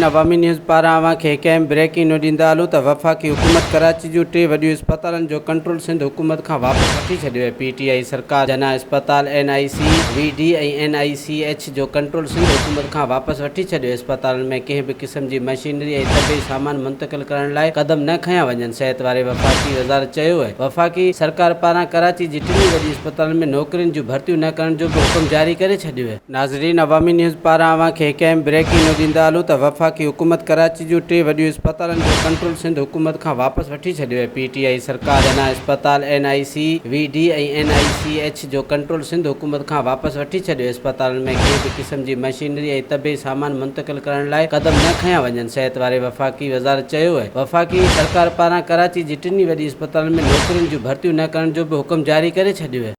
ناظرين عوامي نيوز پاران اوهان کي هڪ اهم بريڪنگ نيو ڏيندا هلون ته وفاقي حڪومت ڪراچي جون ٽي وڏيون اسپتالن جو ڪنٽرول سنڌ حڪومت کان واپس وٺي ڇڏيو آهي پي ٽي آء سرڪار جناح اسپتال، N I C V D ۽ N I C H جو ڪنٽرول سنڌ حڪومت کان واپس وٺي ڇڏيو اسپتالن ۾ ڪنهن به قسم جي مشينري ۽ طبي سامان منتقل ڪرڻ لاء قدم نه کنيا وڃن صحت واري وفاقي وزارت چيو اهي وفاقي سرڪار پاران ڪراچي جي ٽنهي وڏي اسپتالن ۾ نوڪرين جون ڀرتيون نه ڪرڻ جو به حڪم جاري ڪري ڇڏيو اهي. ناظرين عوامي نيوز پاران اوهان کي هڪ اهم بريڪنگ نيو ڏيندا هلون ته وفاقي حڪومت ڪراچي جون ٽي وڏيون اسپتالن جو ڪنٽرول سنڌ حڪومت کان واپس وٺي ڇڏيو آهي پي ٽي آء سرڪار جناح اسپتال، N I C V D ۽ N I C H جو ڪنٽرول سنڌ حڪومت کان واپس وٺي ڇڏيو اسپتالن ۾ ڪنهن به قسم جي مشينري ۽ طبي سامان منتقل ڪرڻ لاء قدم نه کنيا وڃن صحت واري وفاقي وزارت چيو اهي وفاقي سرڪار پاران ڪراچي جي ٽنهي وڏي اسپتالن ۾ نوڪرين جون ڀرتيون نه ڪرڻ جو به حڪم جاري ڪري ڇڏيو اهي.